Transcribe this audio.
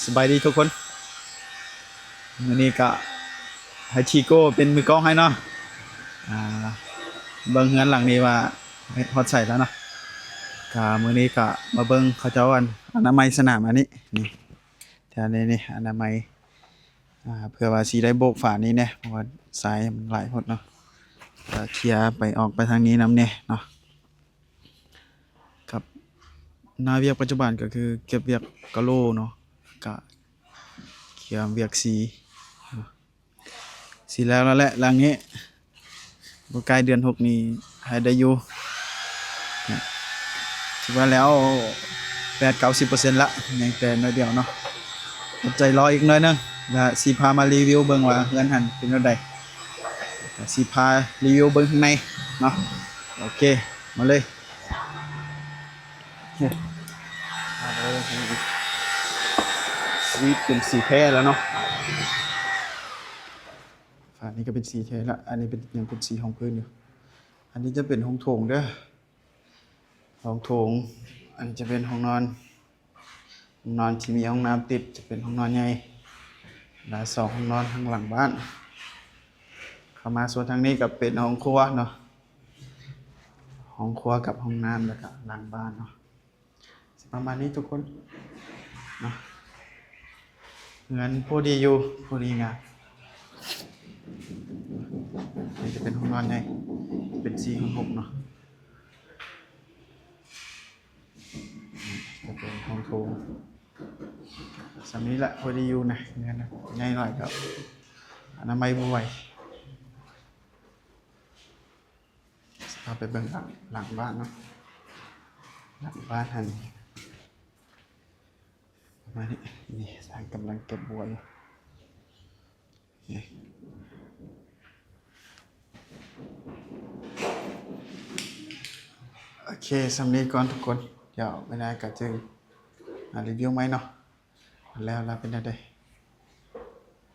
ສະບາຍດີທຸກຄົນ ມື້ນີ້ກະໃຫ້ທີໂກ້ເປັນມືກ້ອງໃຫ້ເນາະ ອ່າ ເບິ່ງເຮືອນຫຼັງນີ້ວ່າເຮັດຮອດໃສແລ້ວເນາະ ກະມື້ນີ້ກະມາເບິ່ງເຂົາເຈົ້າ ອັນ ອະນາໄມສະໜາມອັນນີ້ ນີ້ ແຖວນີ້ນີ້ ອະນາໄມ ອ່າ ເພື່ອວ່າຊິໄດ້ໂບກຝານີ້ແດ່ ເພາະວ່າຊາຍມັນຫຼາຍໂພດເນາະ ກະເຄຍໄປ ອອກໄປທາງນີ້ນຳແດ່ເນາະ. ກັບໜ້າວຽກປັດຈຸບັນກະຄືເກັບວຽກກະໂຫຼເນາະ ກະກຽມວຽກສີເນາະ ສີແລ້ວແລ້ວແຫຼະຫຼັງນີ້ ບໍ່ໃກ້ເດືອນຫົກນີ້ໃຫ້ໄດ້ຢູ່ ຖືວ່າແລ້ວແປດເກົ້າສິບເປີເຊັນລະ ຍັງແຕ່ໜ້ອຍດຽວເນາະ ອົດໃຈລໍອີກໜ້ອຍໜຶ່ງ ລະຊິພາມາຣີວິວເບິ່ງວ່າເຮືອນຫັ້ນເປັນແນວໃດ ກະຊິພາຣີວິວເບິ່ງຂ້າງໃນເນາະ ໂອເຄ ມາເລີຍ. ສະວິດເປັນສີແທ້ແລ້ວເນາະ ຝານີ້ກະເປັນສີແທ້ລະ ອັນນີ້ເປັນ ຍັງເປັນສີຮອງພື້ນຢູ່ ອັນນີ້ຈະເປັນຫ້ອງໂຖງເດີ ຫ້ອງໂຖງ ອັນນີ້ຈະເປັນຫ້ອງນອນ ຫ້ອງນອນທີ່ມີຫ້ອງນ້ຳຕິດ ຈະເປັນຫ້ອງນອນໃຫຍ່ ລະສອງຫ້ອງນອນທາງຫຼັງບ້ານ ເຂົ້າມາສ່ວນທາງນີ້ກະເປັນຫ້ອງຄົວເນາະ ຫ້ອງຄົວກັບຫ້ອງນ້ຳ ລະກະຫຼັງບ້ານເນາະ ຊິປະມານນີ້ທຸກຄົນເນາະ ເຮືອນພໍດີຢູ່ ພໍດີງາມ ນີ້ຈະເປັນຫ້ອງນອນໃຫຍ່ ເປັນສີ່ຫ້ອງຫົກເນາະ ຈະເປັນຫ້ອງໂຖງ ສ່ຳນີ້ລະ ພໍດີຢູ່ນະ ເຮືອນນະ ໃຫຍ່ຫຼາຍກະອະນາໄມບໍ່ໄຫວ. ເຮົາໄປເບິ່ງຫຼັງ ຫຼັງບ້ານເນາະ ຫຼັງບ້ານຫັ້ນ ປະມານນີ້ ນີ້ຊ່າງກຳລັງເກັບບົວຢູ່ ນີ້ ໂອເຄ ສ່ຳນີ້ກ່ອນທຸກຄົນ ດຽວເວລາກະຈຶ່ງມາຣີວິວໃໝ່ເນາະ ແລ້ວລະເປັນແນວໃດ